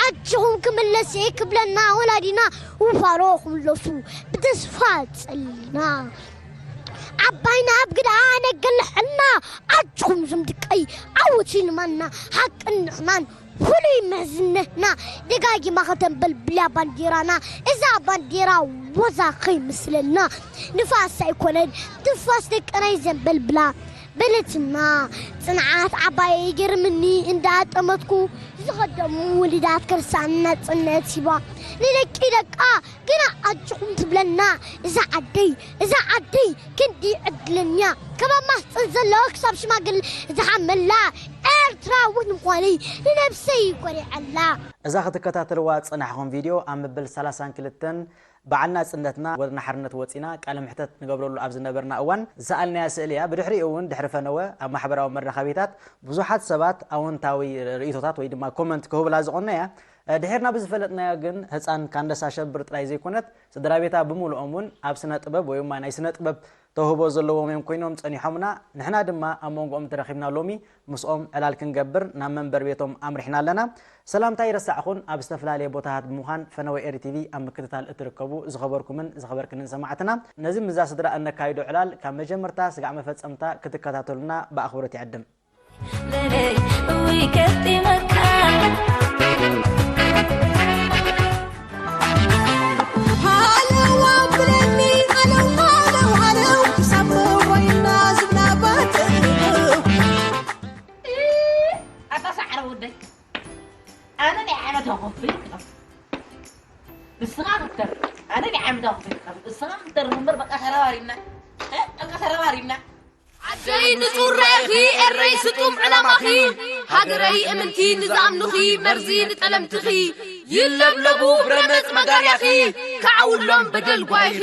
ኣጆኹም ክምለስ እየ ክብለና ወላዲና ውፋሮ ክምለሱ ብተስፋ ጸሊና። ዓባይና ኣብ ግዳ ነገልሕና ኣጆኹም ዝምድቀይ ዓወት ይልማና ሓቅን ንሕናን ፍሉይ መዝነትና ደጋጊማ ከተንበልብላ ባንዲራና እዛ ባንዲራ ወዛ ከይምስለና ንፋስ ኣይኮነን ትፋስ ደቀናይ ዘንበልብላ በለትና ጽንዓት ዓባይ ይገርምኒ እንዳጠመትኩ ዝኸደሙ ውልዳት ከርሳን ናጽነት ሂባ ንደቂ ደቃ ግና ኣጆኹም ትብለና እዛ ዓደይ እዛ ዓደይ ክንዲ ዕድለኛ ካብ ኣብ ማህፀን ዘለዋ ክሳብ ሽማግል ዝሓመላ ኤርትራዊት ምዃነይ ንነብሰይ ይኮሪዐላ። እዛ ክትከታተልዋ ዝጸናሕኹም ቪድዮ ኣብ መበል ሰላሳን ክልተን በዓል ናጽነትና ወደና ሓርነት ወጺና ቃለ ምሕተት ንገብረሉ ኣብ ዝነበርና እዋን ዝሰኣልናያ ስእሊ እያ። ብድሕሪኡ እውን ድሕሪ ፈነወ ኣብ ማሕበራዊ መራኸቢታት ብዙሓት ሰባት ኣወንታዊ ርእይቶታት ወይ ድማ ኮመንት ክህቡላ ዝቖነያ። ድሒርና ብዝፈለጥናዮ ግን ህፃን ካንደስ ኣሸብር ጥራይ ዘይኮነት ስድራ ቤታ ብምሉኦም እውን ኣብ ስነ ጥበብ ወይ ድማ ናይ ስነ ጥበብ ተውህቦ ዘለዎም እዮም ኮይኖም ጸኒሖምና። ንሕና ድማ ኣብ መንጎኦም ተረኺብና ሎሚ ምስኦም ዕላል ክንገብር ናብ መንበር ቤቶም ኣምሪሕና ኣለና። ሰላምታ ይረሳዕኹን ኣብ ዝተፈላለየ ቦታታት ብምዃን ፈነወ ኤሪ ቲቪ ኣብ ምክትታል እትርከቡ ዝኸበርኩምን ዝኸበርክንን ሰማዕትና ነዚ ምዛ ስድራ እነካይዶ ዕላል ካብ መጀመርታ ስጋዕ መፈጸምታ ክትከታተሉና ብኣኽብሮት ይዕድም። ኣታ ሳዕረ ወደይ ኣነ ናይ ዓመት ኣኾፍል ንስኻ ክትተርፍ ኣነ ናይ ዓመት ኣኾፍል ንስኻ ክትተርፍ እምበር በቃ ተረባሪና በቃ ተረባሪና። ዓደይ ንጹር ራእይኺ ኤረይ ስጡም ዕላማኺ ሃገረይ እምንቲ ንዝኣምኑኺ መርዚ ንጠለምትኺ ይለብለቡ ብረመጽ መጋርያኺ ከዓውሎም በደል ጓይኺ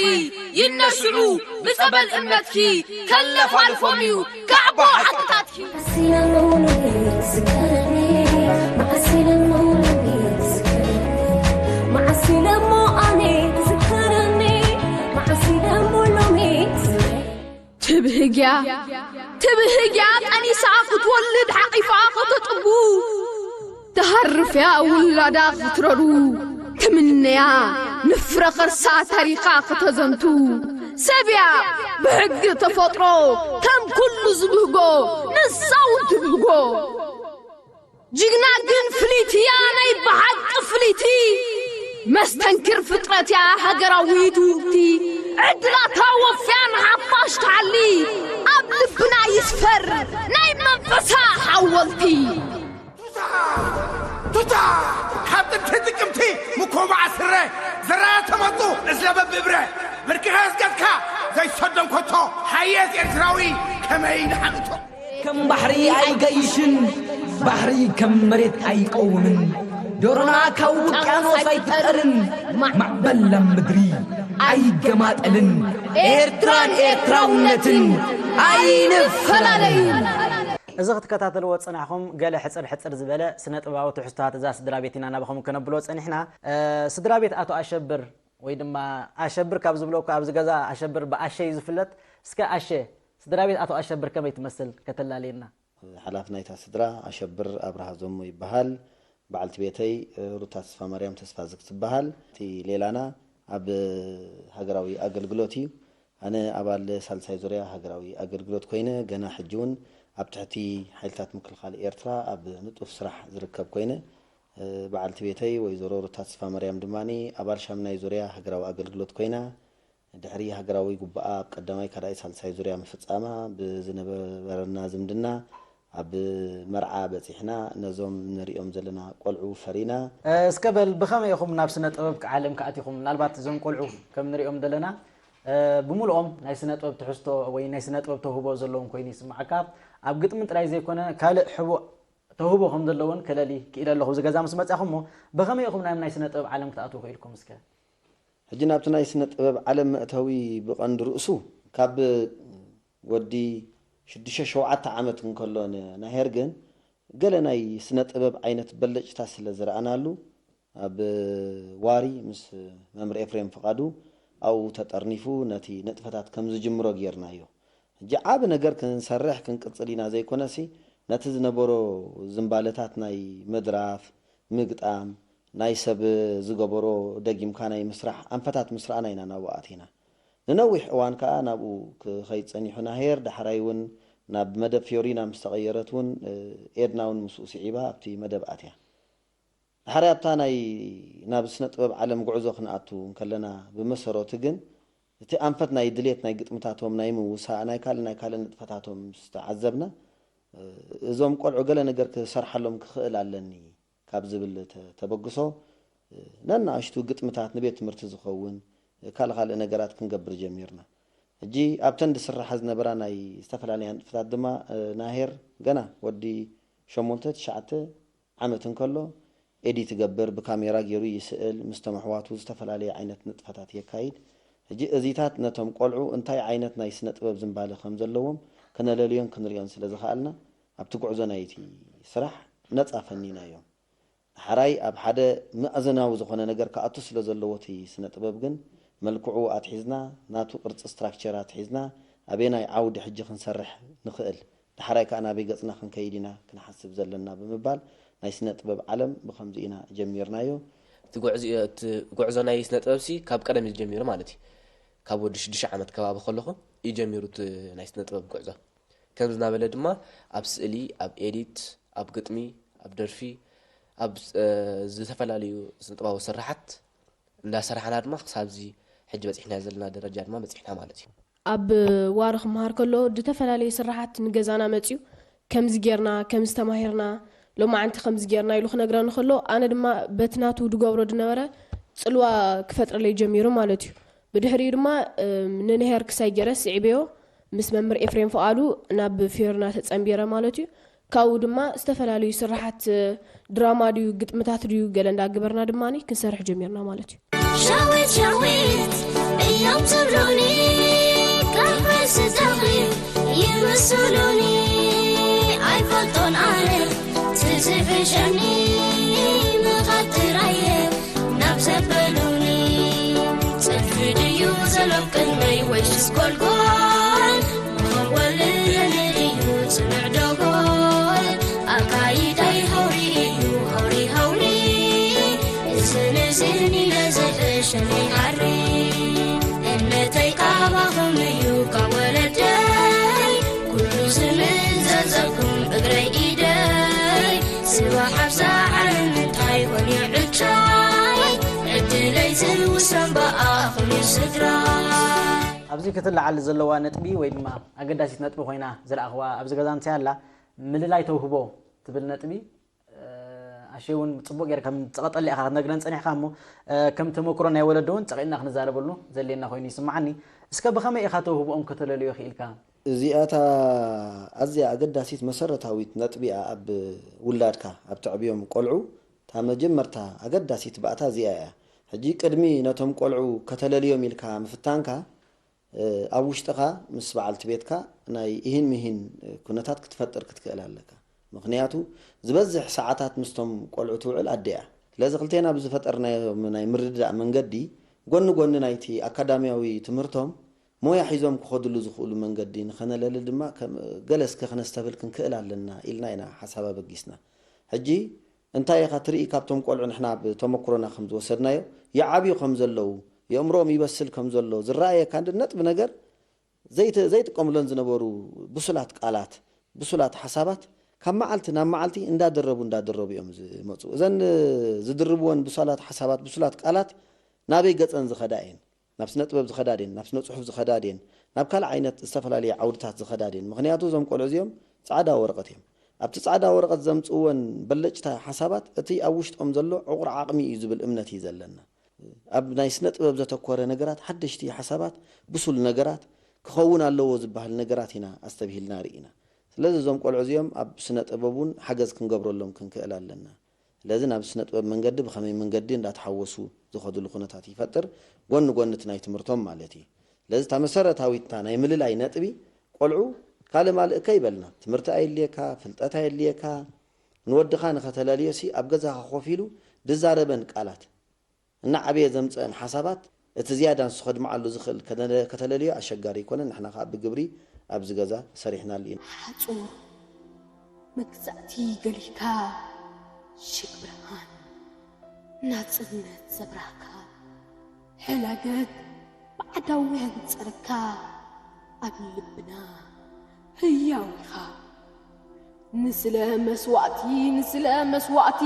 ይነስዑ ብጸበል እምነትኪ ከለፋልፎም እዩ ካዕቦ ሓቅታትኪ። ትብህግያ ትብህግያ ቀኒሳ ክትወልድ ሓቒፋ ከተጥቡ ተሃርፍያ ውላዳ ክትረሩ ትምነያ ንፍረ ኸርሳ ታሪኻ ከተዘንቱ ሰብያ ብሕጊ ተፈጥሮ ከም ኩሉ ዝብህጎ ንሳ እውን ትብህጎ። ጅግና ግን ፍልይቲ እያ ናይ ብሓቂ ፍልይቲ መስተንክር ፍጥረት እያ ሃገራዊት ውንቲ ዕድላታ ወፍያ ንሓፋሽ ትሓሊ ኣብ ልብና ይስፈር ናይ መንፈሳ ሓወልቲ። ቱታ ቱታ ካብ ጥንቲ ጥቅምቲ ምኮባዓ ስረ ዘራያ ተመጡ እዝለበ ብእብረ ብርክኻ ዝገጥካ ዘይሰዶም ኮቶ ሓየት ኤርትራዊ ከመይ ንሓንቶ። ከም ባሕሪ ኣይገይሽን ባሕሪ ከም መሬት ኣይቀውምን ዶሮና ካብ ውቅያኖስ ኣይፍጠርን ማዕበል ላም ምድሪ ኣይገማጠልን ኤርትራን ኤርትራውነትን ኣይንፈላለይን። እዚ ክትከታተልዎ ዝጸናሕኹም ገለ ሕጽር ሕጽር ዝበለ ስነ ጥበባዊ ትሕዝቶታት እዛ ስድራ ቤት ኢና ናባኹም ከነብሎ ጸኒሕና። ስድራ ቤት ኣቶ ኣሸብር ወይ ድማ ኣሸብር ካብ ዝብለኩ ኣብዚ ገዛ ኣሸብር ብኣሸ እዩ ዝፍለጥ። እስከ ኣሸ ስድራ ቤት ኣቶ ኣሸብር ከመይ ትመስል ከተላልየና? ሓላፊ ናይታ ስድራ ኣሸብር ኣብርሃ ዘሞ ይበሃል። በዓልቲ ቤተይ ሩታ ተስፋማርያም ተስፋዝግ ትበሃል። እቲ ሌላና ኣብ ሃገራዊ ኣገልግሎት እዩ። ኣነ ኣባል ሳልሳይ ዙርያ ሃገራዊ ኣገልግሎት ኮይነ ገና ሕጂ እውን ኣብ ትሕቲ ሓይልታት ምክልኻል ኤርትራ ኣብ ንጡፍ ስራሕ ዝርከብ ኮይነ በዓልቲ ቤተይ ወይዘሮ ሩታ ተስፋማርያም ድማ ኣባል ሻምናይ ዙርያ ሃገራዊ ኣገልግሎት ኮይና ድሕሪ ሃገራዊ ጉባኣ ኣብ ቀዳማይ ካልኣይ ሳልሳይ ዙርያ ምፍጻማ ብዝነበረና ዝምድና ኣብ መርዓ በጺሕና ነዞም ንሪኦም ዘለና ቆልዑ ፈሪና። እስከ በል ብኸመይ ኢኹም ናብ ስነ ጥበብ ዓለም ክኣቲኹም? ምናልባት እዞም ቆልዑ ከም ንሪኦም ዘለና ብምልኦም ናይ ስነ ጥበብ ትሕዝቶ ወይ ናይ ስነ ጥበብ ተውህቦ ዘለዎም ኮይኑ ይስምዓካ። ኣብ ግጥሚ ጥራይ ዘይኮነ ካልእ ሕቡእ ተውህቦ ከም ዘለዎን ከለሊ ክኢለ ኣለኹ። እዚ ገዛ ምስ መጻኹም እሞ ብኸመይ ኢኹም ናብ ናይ ስነ ጥበብ ዓለም ክትኣትዉ ክኢልኩም እስከ? ሕጂ ናብቲ ናይ ስነ ጥበብ ዓለም መእተዊ ብቐንዲ ርእሱ ካብ ወዲ ሽዱሽተ ሸውዓተ ዓመት እንከሎ ንናሄር ግን ገለ ናይ ስነ ጥበብ ዓይነት በለጭታ ስለ ዝረኣናሉ ኣብ ዋሪ ምስ መምህር ኤፍሬም ፍቓዱ ኣብኡ ተጠርኒፉ ነቲ ንጥፈታት ከም ዝጅምሮ ጌርናዮ። ሕጂ ዓቢ ነገር ክንሰርሕ ክንቅጽል ኢና ዘይኮነሲ ነቲ ዝነበሮ ዝምባለታት ናይ ምድራፍ ምግጣም፣ ናይ ሰብ ዝገበሮ ደጊምካ ናይ ምስራሕ ኣንፈታት ምስ ረኣና ኢና ናብኡ ኣቲና። ንነዊሕ እዋን ከኣ ናብኡ ክኸይድ ጸኒሑ ናሄር፣ ዳሕራይ እውን ናብ መደብ ፊዮሪና ምስ ተቐየረት እውን፣ ኤድና እውን ምስኡ ስዒባ ኣብቲ መደብ ኣትያ። ድሓር ኣብታ ናይ ናብ ስነ ጥበብ ዓለም ጉዕዞ ክንኣቱ እንከለና ብመሰረቱ ግን እቲ ኣንፈት ናይ ድሌት ናይ ግጥምታቶም ናይ ምውሳእ ናይ ካልእ ናይ ካልእ ንጥፈታቶም ምስ ተዓዘብና፣ እዞም ቆልዑ ገለ ነገር ክሰርሓሎም ክኽእል ኣለኒ ካብ ዝብል ተ- ተበግሶ፣ ነናእሽቱ ግጥምታት ንቤት ትምህርቲ ዝኸውን ካልእ ካልእ ነገራት ክንገብር ጀሚርና። ሕጂ ኣብተን ዝስራሓ ዝነበራ ናይ ዝተፈላለያ ንጥፈታት ድማ ናሄር ገና ወዲ ሸሞንተ ትሽዓተ ዓመት እንከሎ ኤዲት ይገብር፣ ብካሜራ ገይሩ ይስእል፣ ምስ ተመሕዋቱ ዝተፈላለየ ዓይነት ንጥፈታት የካይድ። ሕጂ እዚታት ነቶም ቆልዑ እንታይ ዓይነት ናይ ስነ ጥበብ ዝንባለ ከም ዘለዎም ክነለልዮን ክንሪኦን ስለ ዝኸኣልና ኣብቲ ጉዕዞ ናይቲ ስራሕ ነጻ ፈኒናዮም። ዳሕራይ ኣብ ሓደ መኣዘናዊ ዝኾነ ነገር ክኣቱ ስለ ዘለዎ እቲ ስነ ጥበብ ግን መልክዑ ኣትሒዝና ናቱ ቅርጺ ስትራክቸር ኣትሒዝና ኣበየናይ ዓውዲ ሕጂ ክንሰርሕ ንኽእል ዳሕራይ ከኣ ናበይ ገጽና ክንከይድ ኢና ክንሓስብ ዘለና ብምባል ናይ ስነ ጥበብ ዓለም ብኸምዚ ኢና ጀሚርናዮ። እቲ ጉዕዞ ናይ ስነ ጥበብ ሲ ካብ ቀደም እዩ ጀሚሩ ማለት እዩ። ካብ ወዲ ሽዱሽተ ዓመት ከባቢ ከለኹ እዩ ጀሚሩ እቲ ናይ ስነ ጥበብ ጉዕዞ። ከምዚ እናበለ ድማ ኣብ ስእሊ፣ ኣብ ኤዲት፣ ኣብ ግጥሚ፣ ኣብ ደርፊ፣ ኣብ ዝተፈላለዩ ስነ ጥበባዊ ስራሓት እንዳሰራሕና ድማ ክሳብዚ ሕጂ በፂሕና ዘለና ደረጃ ድማ በፂሕና ማለት እዩ። ኣብ ዋሪ ክመሃር ከሎ ዝተፈላለየ ስራሓት ንገዛና መፅዩ ከምዚ ጌርና ከምዚ ተማሂርና ሎማዓንቲ ከምዚ ጌርና ኢሉ ክነግረኒ ከሎ ኣነ ድማ በቲ ናቱ ድገብሮ ድነበረ ፅልዋ ክፈጥረለይ ጀሚሩ ማለት እዩ። ብድሕሪኡ ድማ ንንሄር ክሳይ ጌረ ስዒበዮ ምስ መምህር ኤፍሬም ፍቓዱ ናብ ፊዮርና ተፀንቢረ ማለት እዩ። ካብኡ ድማ ዝተፈላለዩ ስራሓት ድራማ ድዩ ግጥምታት ድዩ ገለ እንዳገበርና ድማ ክንሰርሕ ጀሚርና ማለት እዩ። ሸዊት ሸዊት እዮም ዝብሉኒ ካብ ስታኺ ይምስሉኒ ኣይፈልጦን ኣነ ትዝሕሸኒ ምኻትራየ ናብ ዘበሉኒ ጽድፊ ድዩ ዘሎም ቅድመይ ወይስ ጎልጎል መኸወልኒ ድዩ ጽኑዕ ደጎል ኣካይዳይ ሃውሪ እዩ ሃውሪ ሃውሪ እዝን እዝን ኢለ ዝሕሸኒ ሓሪ እምነተይ ካባኹም እዩ ካብ ወለደይ ኩሉ ዝምዘዘኩም እግረይ ኢደይ ስባ ሓብሳ ዓለም እንታይ ኮን እዩ ዕጫይ ዕድለይ ዝውሰን ብኣኹም እዩ ስድራይ። ኣብዚ ክትለዓል ዘለዋ ነጥቢ ወይ ድማ ኣገዳሲት ነጥቢ ኮይና ዝረኣኽዋ ኣብዚ ገዛ እንታይ ኣላ? ምልላይ ተውህቦ ትብል ነጥቢ ኣሸይ እውን ፅቡቅ ጌርካ ከም ዝቐጠለ ኢኻ ክትነግረን ፀኒሕካ እሞ ከም ተመክሮ ናይ ወለዶ እውን ፀቂጥና ክንዛረበሉ ዘድልየና ኮይኑ ይስምዓኒ። እስከ ብኸመይ ኢኻ ተውህቦኦም ከተለልዮ ክኢልካ? እዚኣታ ኣዝያ ኣገዳሲት መሰረታዊት ነጥቢ እያ ኣብ ውላድካ ኣብ ተዕብዮም ቆልዑ እታ መጀመርታ ኣገዳሲት ባእታ እዚኣ እያ። ሕጂ ቅድሚ ነቶም ቆልዑ ከተለልዮም ኢልካ ምፍታንካ ኣብ ውሽጥኻ ምስ በዓልቲ ቤትካ ናይ ኢሂን ምሂን ኩነታት ክትፈጥር ክትክእል ኣለካ። ምኽንያቱ ዝበዝሕ ሰዓታት ምስቶም ቆልዑ ትውዕል ኣደ እያ። ስለዚ ክልቴና ብዝፈጠርናዮም ናይ ምርድዳእ መንገዲ ጎኒ ጎኒ ናይቲ ኣካዳሚያዊ ትምህርቶም ሞያ ሒዞም ክኸድሉ ዝኽእሉ መንገዲ ንኸነለሊ ድማ ከም ገለ እስከ ክነስተብህል ክንክእል ኣለና ኢልና ኢና ሓሳብ ኣበጊስና። ሕጂ እንታይ ኢኻ ትርኢ ካብቶም ቆልዑ ንሕና ብተመክሮና ከም ዝወሰድናዮ ይዓብዩ ከም ዘለዉ የእምሮኦም ይበስል ከም ዘሎ ዝረኣየካ እንዲ ነጥቢ ነገር ዘይተ- ዘይጥቀምለን ዝነበሩ ብሱላት ቃላት ብሱላት ሓሳባት ካብ መዓልቲ ናብ መዓልቲ እንዳደረቡ እንዳደረቡ እዮም ዝመፁ። እዘን ዝድርብወን ብሱላት ሓሳባት ብሱላት ቃላት ናበይ ገፀን ዝኸዳ እየን? ናብ ስነ ጥበብ ዝኸዳ ድየን? ናብ ስነ ፅሑፍ ዝኸዳ ድየን? ናብ ካልእ ዓይነት ዝተፈላለየ ዓውድታት ዝኸዳ ድየን? ምኽንያቱ እዞም ቆልዑ እዚኦም ፃዕዳ ወረቐት እዮም። ኣብቲ ፃዕዳ ወረቐት ዘምፅእወን በለጭታ ሓሳባት እቲ ኣብ ውሽጦም ዘሎ ዕቑር ዓቕሚ እዩ ዝብል እምነት እዩ ዘለና። ኣብ ናይ ስነ ጥበብ ዘተኮረ ነገራት ሓደሽቲ ሓሳባት ብሱል ነገራት ክኸውን ኣለዎ ዝበሃል ነገራት ኢና ኣስተብሂልና ርኢና። ስለዚ እዞም ቆልዑ እዚኦም ኣብ ስነ ጥበብ እውን ሓገዝ ክንገብረሎም ክንክእል ኣለና። ስለዚ ናብ ስነ ጥበብ መንገዲ ብኸመይ መንገዲ እንዳተሓወሱ ዝኸድሉ ኩነታት ይፈጥር፣ ጎኒ ጎኒ እቲ ናይ ትምህርቶም ማለት እዩ። ስለዚ እታ መሰረታዊት እታ ናይ ምልላይ ነጥቢ ቆልዑ ካልእ ማልእ ከይበልና፣ ትምህርቲ ኣየድልየካ፣ ፍልጠት ኣየድልየካ፣ ንወድኻ ንኸተለልዮ ሲ ኣብ ገዛኻ ኮፍ ኢሉ ድዛረበን ቃላት፣ እናዓበየ ዘምፀአን ሓሳባት እቲ ዝያዳ ንሱ ከድምዓሉ ዝኽእል ከተለልዮ ኣሸጋሪ ኣይኮነን። ንሕና ከዓ ብግብሪ ኣብዚ ገዛ ሰሪሕናሉ ኢና። ሓፁር መግዛእቲ ገሊካ ሽግ ብርሃን ናጽነት ዘብራህካ ሕላገት ባዕዳውያን ጸርካ ኣብ ልብና ህያው ኢኻ። ንስለ መስዋእቲ ንስለ መስዋእቲ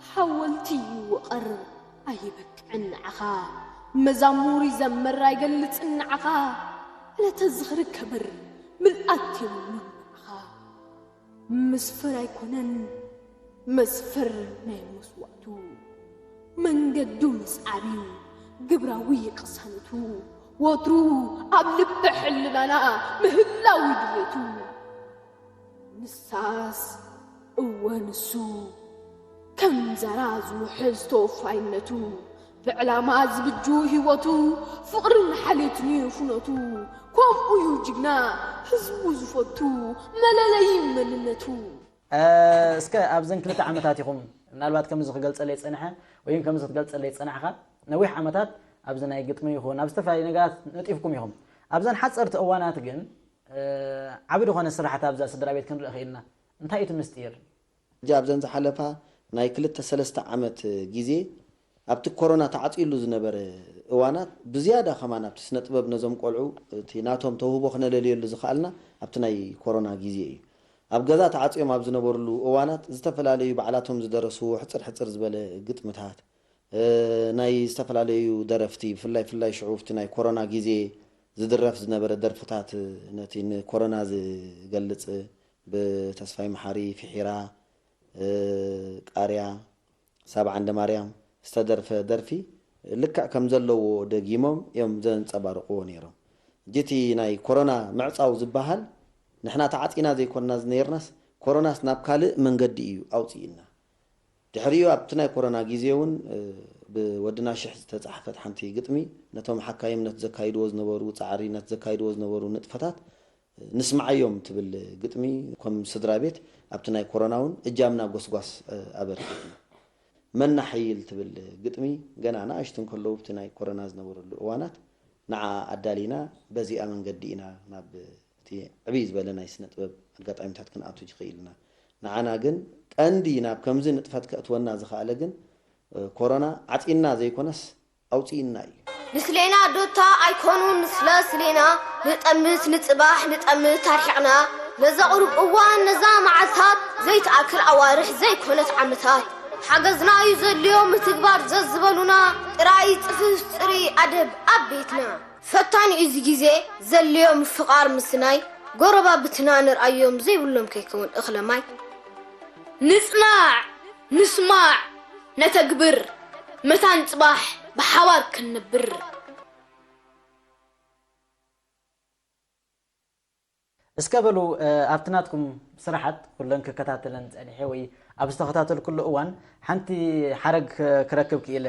ሓወልቲ ይወቐር ኣይበቅዕን ንዓኻ። መዛሙር ይዘምር ኣይገልጽን ንዓኻ። ዕለተ ዝኽሪ ከብር ምልኣት የብሉን ንዓኻ። ምስፍር ኣይኮነን መስፍር ናይ መስዋእቱ። መንገዱ ምስዓብ እዩ ግብራዊ ቅሳነቱ። ወትሩ ኣብ ልቢ ሕልናና ምህላው ድሌቱ። ንሳስ እወ ንሱ ከም ዘራ ዝውሕዝ ተወፋይነቱ። ብዕላማ ዝብጁ ህይወቱ ፍቕርን ሓልዮትን እዩ ፍኖቱ። ከምኡ እዩ ጅግና ህዝቡ ዝፈቱ መለለዪ መንነቱ። እስከ ኣብዘን ክልተ ዓመታት ኢኹም ምናልባት ከምዚ ክገልጸለይ ጸንሐ ወይ ከምዚ ክትገልጸለይ ጸናሕካ ነዊሕ ዓመታት ኣብዚ ናይ ግጥሚ ይኹን ኣብ ዝተፈላለዩ ነገራት ነጢፍኩም ኢኹም። ኣብዘን ሓጸርቲ እዋናት ግን ዓቢ ዝኾነ ስራሓት ኣብዛ ስድራ ቤት ክንርኢ ክኢልና። እንታይ እዩ እቲ ምስጢር? ሕጂ ኣብዘን ዝሓለፋ ናይ ክልተ ሰለስተ ዓመት ግዜ ኣብቲ ኮሮና ተዓጽዩሉ ዝነበረ እዋናት ብዝያዳ ከማን ኣብቲ ስነ ጥበብ ነዞም ቆልዑ እቲ ናቶም ተውህቦ ክነለልየሉ ዝኸኣልና ኣብቲ ናይ ኮሮና ግዜ እዩ። ኣብ ገዛ ተዓጽዮም ኣብ ዝነበርሉ እዋናት ዝተፈላለዩ ባዕላቶም ዝደረስዎ ሕጽር ሕጽር ዝበለ ግጥምታት ናይ ዝተፈላለዩ ደረፍቲ ብፍላይ ፍላይ ሽዑ ኣብቲ ናይ ኮሮና ግዜ ዝድረፍ ዝነበረ ደርፍታት ነቲ ንኮሮና ዝገልጽ ብተስፋይ መሓሪ ፊሒራ ቃርያ ሳባ ዓንደማርያም ዝተደርፈ ደርፊ ልክዕ ከም ዘለዎ ደጊሞም እዮም ዘንጸባርቕዎ ነይሮም። ሕጂ እቲ ናይ ኮሮና ምዕጻው ዝበሃል ንሕና ተዓጺና ዘይኮንና ዝነይርናስ ኮሮናስ ናብ ካልእ መንገዲ እዩ ኣውጺእና። ድሕሪኡ ኣብቲ ናይ ኮሮና ግዜ እውን ብወድና ሽሕ ዝተጻሕፈት ሓንቲ ግጥሚ ነቶም ሓካይም ነቲ ዘካይድዎ ዝነበሩ ጻዕሪ ነቲ ዘካይድዎ ዝነበሩ ንጥፈታት ንስምዓዮም ትብል ግጥሚ ከም ስድራ ቤት ኣብቲ ናይ ኮሮና እውን እጃምና ጎስጓስ ኣበርኪትና። መናሕይል ትብል ግጥሚ ገና ንኣሽቱ እንከለዉ ኣብቲ ናይ ኮሮና ዝነበረሉ እዋናት ንዓ ኣዳሊና በዚኣ መንገዲ ኢና ናብ እቲ ዕብይ ዝበለ ናይ ስነ ጥበብ ኣጋጣሚታት ክንኣቱ ክኢልና። ንዓና ግን ቀንዲ ናብ ከምዚ ንጥፈት ከእትወና ዝኸኣለ ግን ኮሮና ዓፂና ዘይኮነስ ኣውፂእና እዩ። ንስሌና ዶታ ኣይኮኑን ንስለ ስሌና ንጠምት ንፅባሕ ንጠምት ኣርሒቕና ነዛ ቁሩብ እዋን ነዛ መዓልታት ዘይትኣክል ኣዋርሕ ዘይኮነት ዓመታት ሓገዝና እዩ ዘድልዮ ምትግባር ዘዝበሉና ጥራይ ፅፍፍ ፅሪ ኣደብ ኣብ ቤትና ፈታኒ እዩ እዚ ግዜ ዘድልዮ ምፍቓር ምስናይ ጎረባብትና ንርኣዮም ዘይብሎም ከይከውን እኽለ ማይ ንፅናዕ ንስማዕ ነተግብር መታን ፅባሕ ብሓባር ክንነብር። እስከ በሉ ኣብቲ ናትኩም ስራሓት ኩለን ክከታተለን ፀኒሐ ወይ ኣብ ዝተኸታተልኩሉ እዋን ሓንቲ ሓረግ ክረክብ ክኢለ።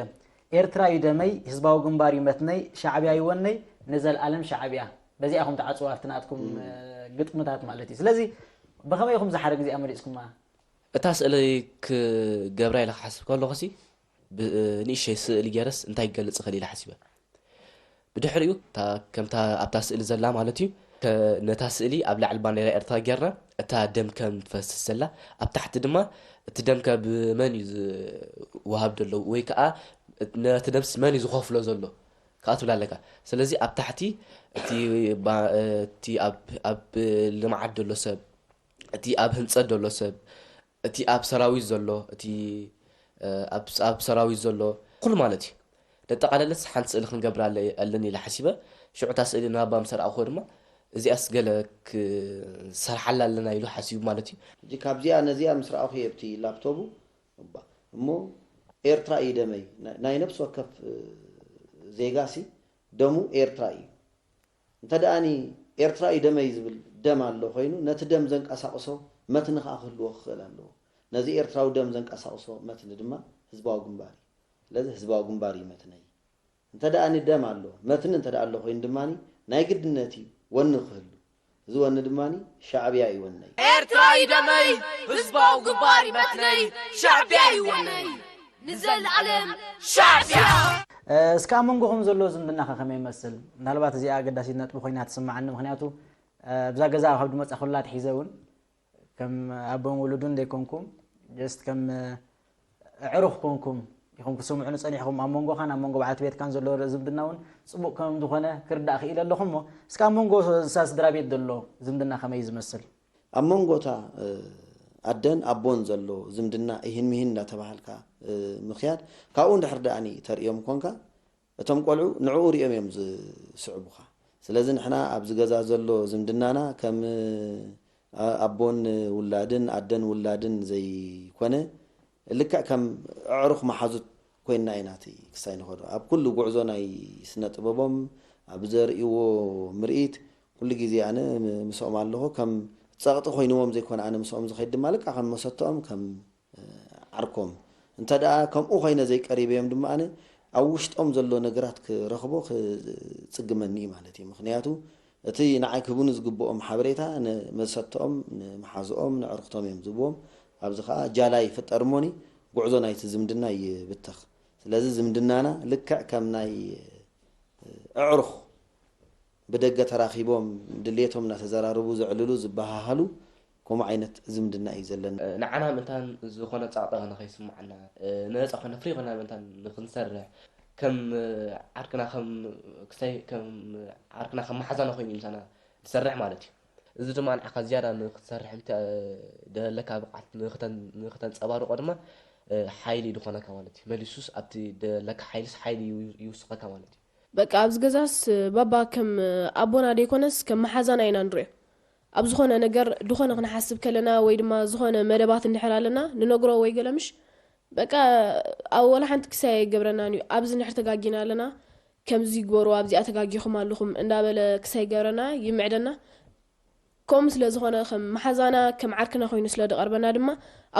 ኤርትራ እዩ ደመይ፣ ህዝባዊ ግንባር እዩ መትነይ፣ ሻዕብያ እዩ ወነይ፣ ንዘልኣለም ሻዕብያ። በዚኣ ኢኹም ትዓፅዋ ኣብቲ ናትኩም ግጥምታት ማለት እዩ። ስለዚ ብኸመይ ኢኹም እዛ ሓረግ እዚኣ መሪፅኩማ? እታ ስእሊ ክገብራ ኢለ ክሓስብ ከለኹሲ ንእሸይ ስእሊ ገይረስ እንታይ ክገልፅ እኽእል ኢለ ሓሲበ። ብድሕሪኡ ከምታ ኣብታ ስእሊ ዘላ ማለት እዩ ነታ ስእሊ ኣብ ላዕሊ ባንዴራ ኤርትራ ጌርና እታ ደም ከም ትፈስስ ዘላ ኣብ ታሕቲ ድማ እቲ ደም ከ ብመን እዩ ዝወሃብ ዘሎ ወይ ከዓ ነቲ ደምስ መን እዩ ዝኸፍሎ ዘሎ ከዓ ትብል ኣለካ። ስለዚ ኣብ ታሕቲ እቲ እቲ ኣብ ልምዓት ዘሎ ሰብ እቲ ኣብ ህንፀት ዘሎ ሰብ እቲ ኣብ ሰራዊት ዘሎ እቲ ኣብ ሰራዊት ዘሎ ኩሉ ማለት እዩ። ነጠቓለለስ ሓንቲ ስእሊ ክንገብራ ኣለኒ ኢለ ሓሲበ። ሽዑ እታ ስእሊ ንባባ ምስ ኣርኣኹዎ ድማ እዚኣስ ገለ ክሰርሓላ ኣለና ኢሉ ሓሲቡ ማለት እዩ። ሕጂ ካብዚኣ ነዚኣ ምስ ረኣኹ እየ ኣብቲ ላፕቶቡ እባ እሞ ኤርትራ እዩ ደመይ ናይ ነብሲ ወከፍ ዜጋሲ ደሙ ኤርትራ እዩ። እንተ ደኣኒ ኤርትራ እዩ ደመይ ዝብል ደም ኣሎ ኮይኑ ነቲ ደም ዘንቀሳቕሶ መትኒ ከኣ ክህልዎ ክኽእል ኣለዎ። ነዚ ኤርትራዊ ደም ዘንቀሳቕሶ መትኒ ድማ ህዝባዊ ግንባር እዩ። ስለዚ ህዝባዊ ግንባር እዩ መትነይ። እንተ ደኣኒ ደም ኣሎ፣ መትኒ እንተ ደኣ ኣሎ ኮይኑ ድማኒ ናይ ግድነት እዩ ወኒ ክህሉ። እዚ ወኒ ድማኒ ሻዕብያ እዩ ወነይ። ኤርትራ እዩ ደመይ፣ ህዝባዊ ግንባር እዩ መትነይ፣ ሻዕብያ እዩ ወነይ። ንዘለኣለም ሻዕብያ! እስከ ኣብ መንጎኹም ዘሎ ዝምድና ከ ከመይ ይመስል? ምናልባት እዚኣ ኣገዳሲት ነጥቢ ኮይና ትስምዓኒ። ምኽንያቱ ኣብዛ ገዛ ካብ ዝመጻኹላ ኣትሒዘ እውን ከም ኣቦን ውሉዱን ዘይኮንኩም just ከም ኣዕሩኽ ኮንኩም ኢኹም ክትስምዑኒ ጸኒሕኩም። ኣብ መንጎኻን ኣብ መንጎ በዓልቲ ቤትካን ዘሎ ዝምድና እውን ጽቡቕ ከም ዝኾነ ክርዳእ ክኢለ ኣለኹ። እሞ እስከ ኣብ መንጎ እዛ ስድራ ቤት ዘሎ ዝምድና ከመይ እዩ ዝመስል? ኣብ መንጎ እታ ኣደን ኣቦን ዘሎ ዝምድና እሂን ምሂን እንዳተባሃልካ ምኽያድ፣ ካብኡ እንድሕር ደኣኒ ተርእዮም ኮንካ፣ እቶም ቆልዑ ንዕኡ ሪኦም እዮም ዝስዕቡኻ። ስለዚ ንሕና ኣብዚ ገዛ ዘሎ ዝምድናና ከም ኣቦን ውላድን ኣደን ውላድን ዘይኮነ፣ ልክዕ ከም ኣዕሩኽ መሓዙት ኮይንና ኢና እቲ ክሳይ ንኸዶ። ኣብ ኩሉ ጉዕዞ ናይ ስነ ጥበቦም፣ ኣብ ዘርእይዎ ምርኢት፣ ኩሉ ግዜ ኣነ ምስኦም ኣለኹ። ከም ጸቕጢ ኮይንዎም ዘይኮነ ኣነ ምስኦም ዝኸይድ ድማ ልክዕ ከም መሰተኦም፣ ከም ዓርኮም። እንተ ደኣ ከምኡ ኮይነ ዘይቀሪበዮም ድማ ኣነ ኣብ ውሽጦም ዘሎ ነገራት ክረኽቦ ክጽግመኒ እዩ ማለት እዩ። ምኽንያቱ እቲ ንዓይ ክህቡኒ ዝግብኦም ሓበሬታ ንመሰተኦም፣ ንመሓዝኦም፣ ንዕርኽቶም እዮም ዝህብዎም። ኣብዚ ኸኣ ጃላ ይፍጠር እሞኒ ጉዕዞ ናይቲ ዝምድና ይብተኽ። ስለዚ ዝምድናና ልክዕ ከም ናይ ኣዕሩኽ ብደገ ተራኺቦም ድሌቶም እናተዘራረቡ ዘዕልሉ ዝበሃሃሉ ከምኡ ዓይነት ዝምድና እዩ ዘለና። ንዓና ምእንታን ዝኾነ ጸቕጢ ንኸይስምዓና፣ ነጻ ኮነ ፍሪ ኮና ምእንታን ንኽንሰርሕ፣ ከም ዓርክና ከም ክሳይ ከም ዓርክና ከም መሓዛና ኮይኑ እዩ ምሳና ዝሰርሕ ማለት እዩ። እዚ ድማ ንዓኻ ዝያዳ ንኽትሰርሕ ምት-፣ ደለካ ብቕዓት ንኽተን-፣ ንኽተንጸባርቆ ድማ ሓይሊ ዝኾነካ ማለት እዩ። መሊሱስ ኣብቲ ደለካ ሓይልስ ሓይሊ ይው-፣ ይውስኸካ ማለት እዩ። በቃ ኣብዚ ገዛስ ባባ ከም ኣቦና ደይኮነስ ከም መሓዛና ኢና ንሪኦ። ኣብ ዝኾነ ነገር ድኾነ ክንሓስብ ከለና ወይ ድማ ዝኾነ መደባት እንድሕር ኣለና ንነግሮ ወይ ገለ ምሽ በቃ ኣብ ወላ ሓንቲ ክሳይ ኣይገብረናን እዩ። ኣብዚ እንድሕር ተጋጊና ኣለና ከምዚ ግበሩ ኣብዚኣ ተጋጊኹም ኣለኹም እንዳበለ ክሳይ ይገብረና ይምዕደና። ከምኡ ስለ ዝኾነ ከም መሓዛና ከም ዓርክና ኮይኑ ስለ ዝቐርበና ድማ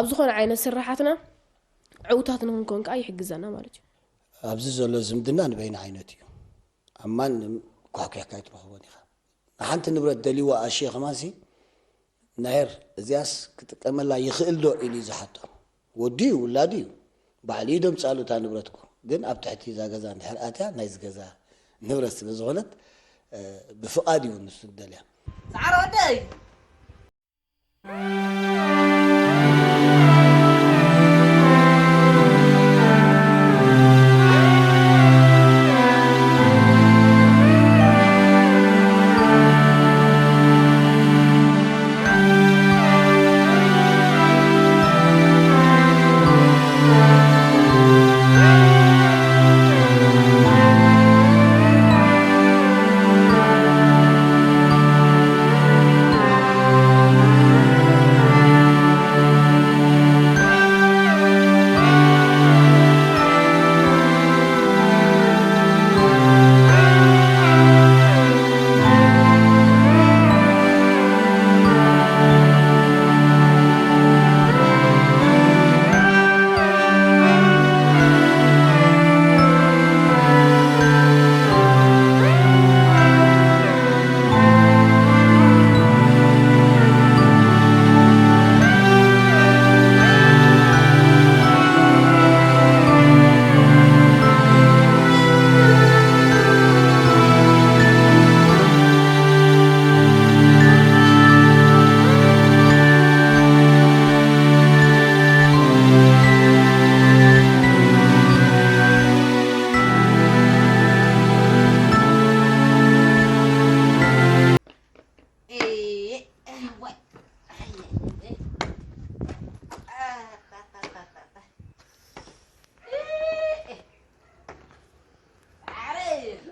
ኣብ ዝኾነ ዓይነት ስራሓትና ዕውታት ንኽንኮን ከዓ ይሕግዘና ማለት እዩ። ኣብዚ ዘሎ ዝምድና ንበይኑ ዓይነት እዩ። ኣብ ማንም ኳሕኲሕካ ኣይትረኽቦን ኢኻ። ንሓንቲ ንብረት ደልይዋ ኣሽየ ከማንሲ፣ ናሄር እዚኣስ ክጥቀመላ ይኽእል ዶ ኢሉ እዩ ዝሓቶ። ወዱ እዩ፣ ውላዱ እዩ። ባዕሉ እዩ ደምጻሉ እታ ንብረት እኮ። ግን ኣብ ትሕቲ እዛ ገዛ እንድሕር ኣትያ ናይዚ ገዛ ንብረት ስለ ዝኾነት፣ እ፣ ብፍቓድ እዩ ንሱ ዝደልያ። ጻዕረ ወደይ!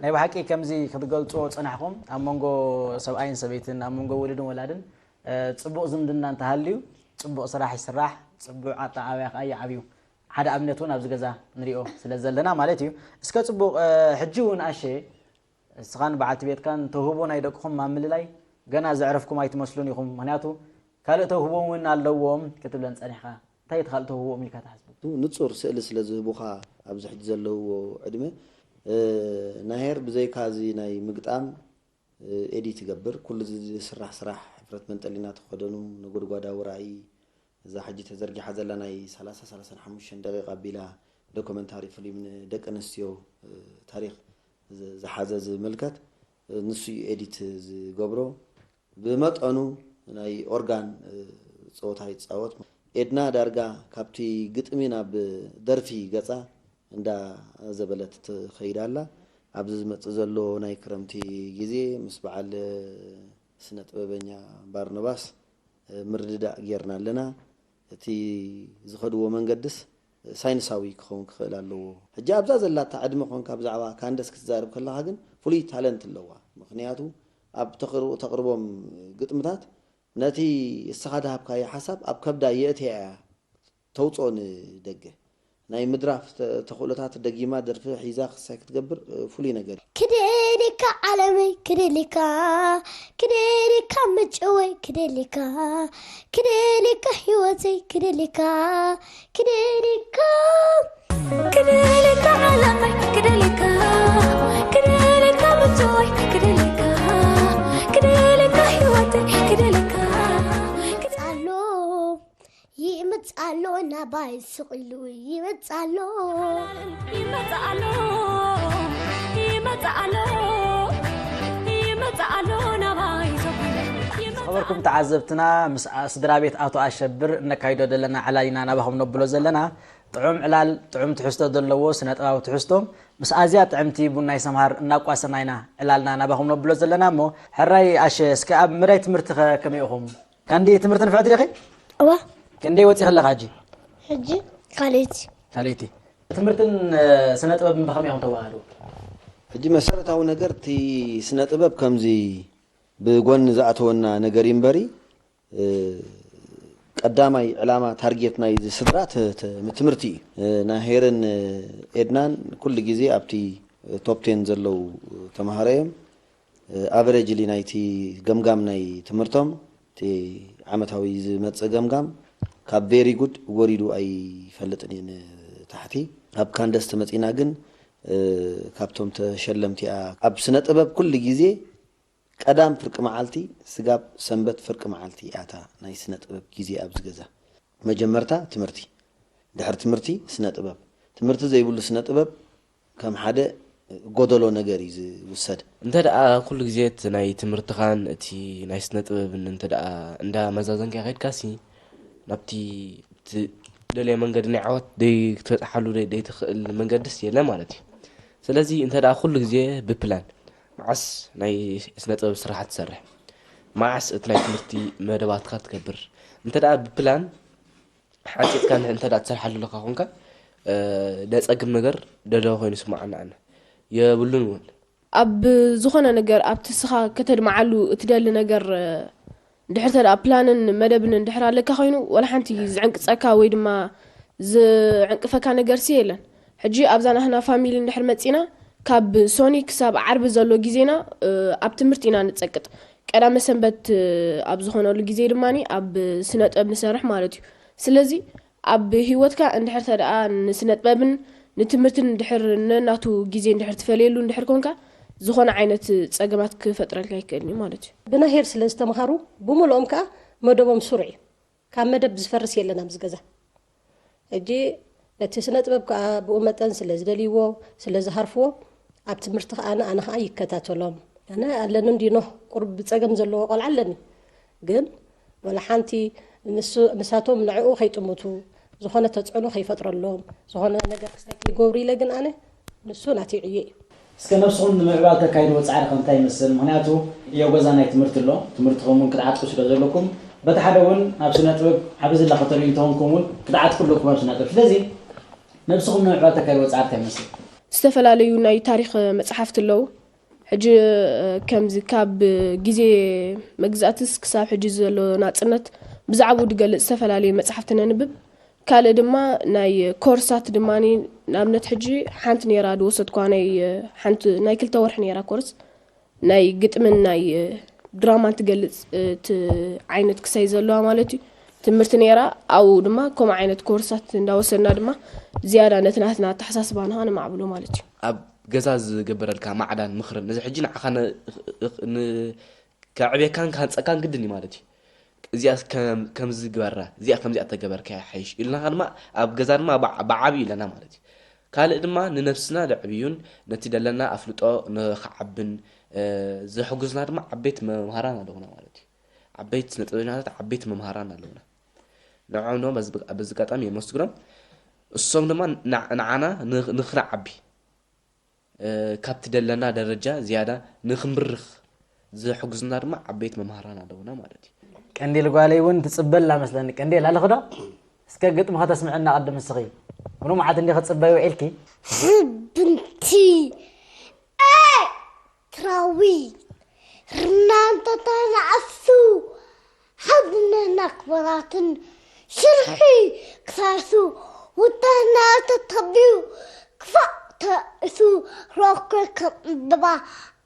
ናይ ብሓቂ ከምዚ ክትገልጽዎ ጸናሕኩም፣ ኣብ መንጎ ሰብኣይን ሰበይትን፣ ኣብ መንጎ ውሉድን ወላድን፣ እ፣ ጽቡቕ ዝምድና እንተሃልዩ፣ ጽቡቕ ስራሕ ይስራሕ፣ ጽቡቕ ኣጠዓብያ ከኣ ይዓብዩ። ሓደ ኣብነት እውን ኣብዚ ገዛ ንሪኦ ስለ ዘለና ማለት እዩ። እስከ ጽቡቕ፣ እ፣ ሕጂ እውን ኣሸ፣ እስኻን በዓልቲ ቤትካን ተውህቦ ናይ ደቅኹም ኣብ ምልላይ ገና ዘዕረፍኩም ኣይትመስሉን ኢኹም። ምኽንያቱ ካልእ ተውህቦ እውን ኣለዎም ክትብለን ጸኒሕካ። እንታይ እቲ ካልእ ተውህቦኦም ኢልካ ትሓስቡ? ንጹር ስእሊ ስለ ዝህቡኻ ኣብዚ ሕጂ ዘለውዎ ዕድመ፣ እ፣ ናሄር ብዘይካ እዚ ናይ ምግጣም፣ እ፣ ኤዲት ይገብር። ኩሉ እዚ ዝስራሕ ስራሕ ሕፍረት መንጠሊና ተኸደኑ፣ ነጎድጓዳዊ ራእይ፣ እዛ ሕጂ ተዘርጊሓ ዘላ ናይ ሰላሳ፣ ሰላሳን ሓሙሽተን ደቂቕ ኣቢላ ዶክመንታሪ ፊልም ንደቂ ኣንስትዮ፣ እ፣ ታሪኽ ዝ-፣ ዝሓዘ ዝምልከት፣ እ፣ ንሱ እዩ ኤዲት ዝገብሮ። ብመጠኑ ናይ ኦርጋን፣ እ፣ ጸወታ ይጻወት። ኤድና ዳርጋ ካብቲ ግጥሚ ናብ ደርፊ ገጻ እንዳዘበለት ትኸይድ ኣላ። ኣብዚ ዝመጽእ ዘሎ ናይ ክረምቲ ግዜ ምስ በዓል ስነ ጥበበኛ ባርኖባስ ምርድዳእ ጌርና ኣለና። እቲ ዝኸድዎ መንገድስ ሳይንሳዊ ክኸውን ክኽእል ኣለዎ። ሕጂ ኣብዛ ዘላታ ዕድመ ኮንካ ብዛዕባ ካንደስ ክትዛረብ ከለኻ ግን ፍሉይ ታለንት ኣለዋ። ምኽንያቱ ኣብ ተቕርቦም ግጥምታት ነቲ እስኻ ዝሃብካዮ ሓሳብ ኣብ ከብዳ የእትያ እያ ተውፅኦ ንደገ። ናይ ምድራፍ ተኽእሎታት ደጊማ ደርፊ ሒዛ ክሳይ ክትገብር ፍሉይ ነገር እዩ። ክደሊካ ዓለመይ ክደሊካ ክደሊካ ምጭወይ ክደሊካ ክደሊካ ህይወተይ ክደሊካ ክደሊካ ክደሊካ ዓለመይ ክደሊካ ክደሊካ ምጭወይ ክደሊካ ክደሊካ ህይወተይ ክደሊካ ይመጽኣሎ ይመጽኣሎ ናባይ ስቕ ኢሉ ይመጽኣሎ ይመጽኣሎ ይመጽኣሎ ይመጽኣሎ ናባይ ስቕ ኢሉ ይመጽኣሎ። ዝኸበርኩም ተዓዘብትና፣ ምስ ስድራ ቤት ኣቶ ኣሸብር እነካይዶ ዘለና ዕላል ኢና ናባኹም ነብሎ ዘለና። ጥዑም ዕላል፣ ጥዑም ትሕዝቶ ዘለዎ ስነ ጥበባዊ ትሕዝቶ፣ ምስ ኣዝያ ጥዕምቲ ቡናይ ሰምሃር እናቋሰና ኢና ዕላልና ናባኹም ነብሎ ዘለና። እሞ ሕራይ ኣሸ፣ እስከ ኣብ መዳይ ትምህርቲ ከ ከመይ ኢኹም? ካንዲ ትምህርቲ ንፍዕቲ ዲኺ? እዋ ክንደይ ወፂኺ ኣለኻ ሕጂ? ሕጂ ካልኣይቲ ካልኣይቲ። ትምህርትን ስነ ጥበብን ብኸመይ ኢኹም ተዋሃዱ? ሕጂ መሰረታዊ ነገር እቲ ስነ ጥበብ ከምዚ ብጎኒ ዝኣተወና ነገር እዩ እምበሪ ቀዳማይ ዕላማ ታርጌት ናይ ስድራ ትምህርቲ እዩ። ናይ ሄርን ኤድናን ኩሉ ግዜ ኣብቲ ቶፕ ቴን ዘለዉ ተምሃሮ እዮም። ኣቨሬጅሊ ናይቲ ገምጋም ናይ ትምህርቶም እቲ ዓመታዊ ዝመፅእ ገምጋም ካብ ቬሪ ጉድ ወሪዱ ኣይፈልጥን እዩ ንታሕቲ። ኣብ ካንደስ ተመፂና ግን ካብቶም ተሸለምቲ እያ። ኣብ ስነ ጥበብ ኩሉ ግዜ ቀዳም ፍርቂ መዓልቲ ስጋብ ሰንበት ፍርቂ መዓልቲ እያ እታ ናይ ስነ ጥበብ ግዜ ኣብዚ ገዛ። መጀመርታ ትምህርቲ፣ ድሕሪ ትምህርቲ ስነ ጥበብ። ትምህርቲ ዘይብሉ ስነ ጥበብ ከም ሓደ ጎደሎ ነገር እዩ ዝውሰድ። እንተ ደኣ ኩሉ ግዜ እቲ ናይ ትምህርትኻን እቲ ናይ ስነ ጥበብን እንተ ደኣ እንዳ መዛዘንካ ከይድካሲ ናብቲ ትደልዮ መንገዲ ናይ ዓወት ደይ ክትበጽሓሉ ደይ ትኽእል መንገድስ የለ ማለት እዩ። ስለዚ እንተ ደኣ ኩሉ ግዜ ብፕላን መዓስ ናይ ስነ ጥበብ ስራሓት ትሰርሕ፣ መዓስ እቲ ናይ ትምህርቲ መደባትካ ትገብር፣ እንተ ደኣ ብፕላን ሓንጺጽካ እንተ ደኣ ትሰርሓሉ ኣለኻ ኮንካ ደጸግም ነገር ደለዎ ኮይኑ ይስምዓኒ ኣነ። የብሉን እውን። ኣብ ዝኾነ ነገር ኣብቲ ንስኻ ከተድምዓሉ እትደሊ ነገር እንድሕር ተደኣ ፕላንን መደብን እንድሕር ኣለካ ኮይኑ ዋላ ሓንቲ ዝዕንቅጸካ ወይ ድማ ዝዕንቅፈካ ነገርሲ የለን። ሕጂ ኣብዛ ናህና ፋሚሊ እንድሕር መጺና ካብ ሶኒ ክሳብ ዓርቢ ዘሎ ግዜና ኣብ ትምህርቲ ኢና ንጸቅጥ። ቀዳመ ሰንበት ኣብ ዝኾነሉ ግዜ ድማ ኣብ ስነ ጥበብ ንሰርሕ ማለት እዩ። ስለዚ ኣብ ህይወትካ እንድሕር ተደኣ ንስነ ጥበብን ንትምህርትን እንድሕር ነናቱ ግዜ እንድሕር ትፈልየሉ እንድሕር ኮንካ ዝኾነ ዓይነት ጸገማት ክፈጥረልካ ኣይክእልን እዩ ማለት እዩ። ብናሄር ስለ ዝተምሃሩ ብምልኦም ከኣ መደቦም ስሩዕ እዩ። ካብ መደብ ዝፈርስ የለን ኣብዚ ገዛ። ሕጂ ነቲ ስነ ጥበብ ከኣ ብኡ መጠን ስለ ዝደልይዎ ስለ ዝሃርፍዎ ኣብ ትምህርቲ ከኣ ኣነ ከኣ ይከታተሎም። ኣነ ኣለኒ እንዲ ኖህ ቁሩብ ጸገም ዘለዎ ቆልዓ ኣለኒ ግን ወላ ሓንቲ ንሱ ንሳቶም ንዕኡ ከይጥምቱ ዝኾነ ተጽዕኖ ከይፈጥረሎም ዝኾነ ነገር ክሳይ ከይገብሩ ኢለ ግን ኣነ ንሱ ናተይ ዕዮ እዩ። እስከ ነብስኹም ንምዕባል ተካይድዎ ጻዕሪ ከ እንታይ ይመስል? ምኽንያቱ ዕዮ ገዛ ናይ ትምህርቲ ኣሎ፣ ትምህርትኹም እውን ክትዓጥቁ ስለ ዘለኩም፣ በቲ ሓደ እውን ኣብ ስነ ጥበብ ዓቢ ዝላ ከተርእዩ እንተኾንኩም እውን ክትዓጥቁ ኣለኩም ኣብ ስነ ጥበብ። ስለዚ ነብስኹም ንምዕባል ተካይድዎ ጻዕሪ እንታይ ይመስል? ዝተፈላለዩ ናይ ታሪኽ መጽሓፍቲ ኣለዉ። ሕጂ ከምዚ ካብ ግዜ መግዛእትስ ክሳብ ሕጂ ዘሎ ናጽነት ብዛዕብኡ ዝገልጽ ዝተፈላለዩ መጽሓፍቲ ነንብብ። ካልእ ድማ ናይ ኮርሳት ድማ ንኣብነት ሕጂ ሓንቲ ነይራ ዝወሰድኳ ናይ ሓንቲ ናይ ክልተ ወርሒ ነይራ ኮርስ ናይ ግጥምን ናይ ድራማን ትገልጽ እቲ ዓይነት ክሳይ ዘለዋ ማለት እዩ ትምህርቲ ነይራ ኣብኡ ድማ ከምኡ ዓይነት ኮርሳት እንዳወሰድና ድማ ዝያዳ ነቲ ናትና ኣተሓሳስባና ከነማዕብሎ ማለት እዩ። ኣብ ገዛ ዝግበረልካ ማዕዳን ምኽርን ነዚ ሕጂ ንዓኻ ከዕብየካን ክሃንፀካን ግድን እዩ ማለት እዩ። እዚኣስ ከምዚ ግበራ፣ እዚኣ ከምዚኣ ተገበርካያ ሓይሽ ኢልናኻ ድማ ኣብ ገዛ ድማ ብዓብዩ ኣለና ማለት እዩ። ካልእ ድማ ንነብስና ዘዕብዩን ነቲ ደለና ኣፍልጦ ንኽዓብን ዘሕጉዝና ድማ ዓበይቲ መምሃራን ኣለዉና ማለት እዩ። ዓበይቲ ስነ ጥበበኛታት ዓበይቲ መምሃራን ኣለዉና። ንዕኦም ድማ በዚ ኣጋጣሚ የመስግኖም። እሶም ድማ ንዓ- ንዓና ን- ንኽንዓቢ፣ እ፣ ካብቲ ደለና ደረጃ ዝያዳ ንኽንብርኽ ዝሕግዙና ድማ ዓበይቲ መምሃራን ኣለዉና ማለት እዩ። ቀንዴል ጓለይ እውን ትጽበላ መስለኒ። ቀንዴል ኣለኺ ዶ? እስከ ግጥሚ ከተስምዕና ቅድም እስኺ። ብንምዓት እንዲኺ ክትጽበይ ውዒልኪ? ስብንቲ ኤርትራዊ ርናን ተተናእሱ ሓድነትና ክበራትን ሽርሒ ክሳሱ ውዳና ተተቢዩ ክፋእ ተእሱ ሮኮ ከም ዕምበባ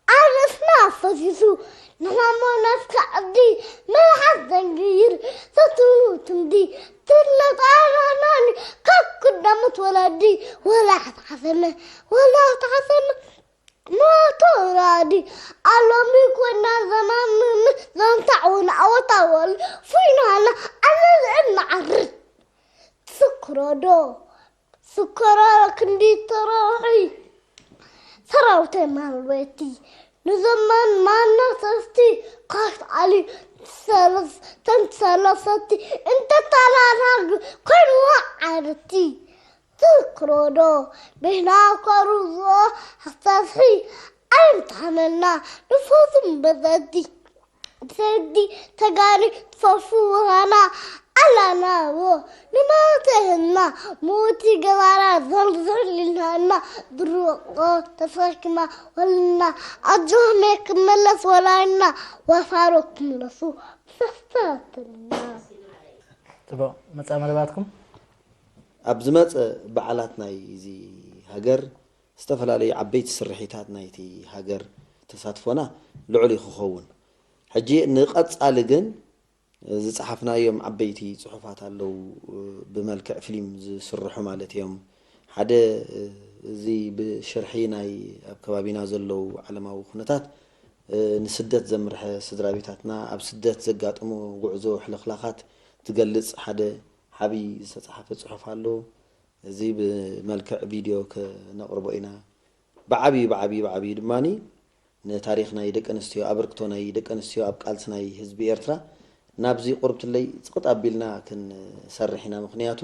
ኣርእስና ፈሲሱ ንሕና ሞናት ከዕዲ መልሓስ ዘንግይር ዘትኑ ትምዲ ትለጣራናኒ ካብ ቅዳሞት ወላዲ ወላ ተሓሰመ ወላ ተሓሰመ ሞቶ ራዲ ኣሎሚ ኮይና ዘማምም ዘንታዕውን ኣወታወል ፉይናና ኣነ ዝዕን መዓርር ትስክሮዶ ስከራ ክንዲ ተራኺ ሰራውተ ማልወቲ ንዘመን ማና ሰስቲ ካት ዓሊ ሰለስ ተንሰለሰቲ እንተተራራግ ኮይንዋ ዓረቲ ትክሮዶ ብህና ኮሩዞ ሓሳስሒ ኣይምትሓነና ንፈቱም በዘቲ ሰዲ ተጋሪ ትፈፉ ውሃና ኣላናዎ ንማተህና ሞቲ ገባራ ዘልዘል ኢልናና ድርቆ ተሰኪማ ወልና ኣጆህሜ ክመለስ ወላይና ወፋሮ ክምለሱ ሰስተትና ፅቡቅ መፃ መደባትኩም ኣብ ዝመፀ በዓላት ናይ እዚ ሃገር ዝተፈላለዩ ዓበይቲ ስርሒታት ናይቲ ሃገር ተሳትፎና ልዑል እዩ ክኸውን። ሕጂ ንቐፃሊ ግን ዝፀሓፍናዮም ዓበይቲ ፅሑፋት ኣለዉ ብመልክዕ ፊልም ዝስርሑ ማለት እዮም። ሓደ እዚ ብሽርሒ ናይ ኣብ ከባቢና ዘለዉ ዓለማዊ ኩነታት ንስደት ዘምርሐ ስድራ ቤታትና ኣብ ስደት ዘጋጥሞ ጉዕዞ ሕልኽላኻት ዝገልፅ ሓደ ዓብዪ ዝተፃሓፈ ፅሑፍ ኣሎ። እዚ ብመልክዕ ቪድዮ ከነቕርቦ ኢና። ብዓብዩ ብዓብዩ ብዓብዩ ድማ ንታሪኽ ናይ ደቂ ኣንስትዮ ኣበርክቶ ናይ ደቂ ኣንስትዮ ኣብ ቃልሲ ናይ ህዝቢ ኤርትራ ናብዚ ቁርብትለይ ፅቕጥ ኣቢልና ክንሰርሕ ኢና። ምኽንያቱ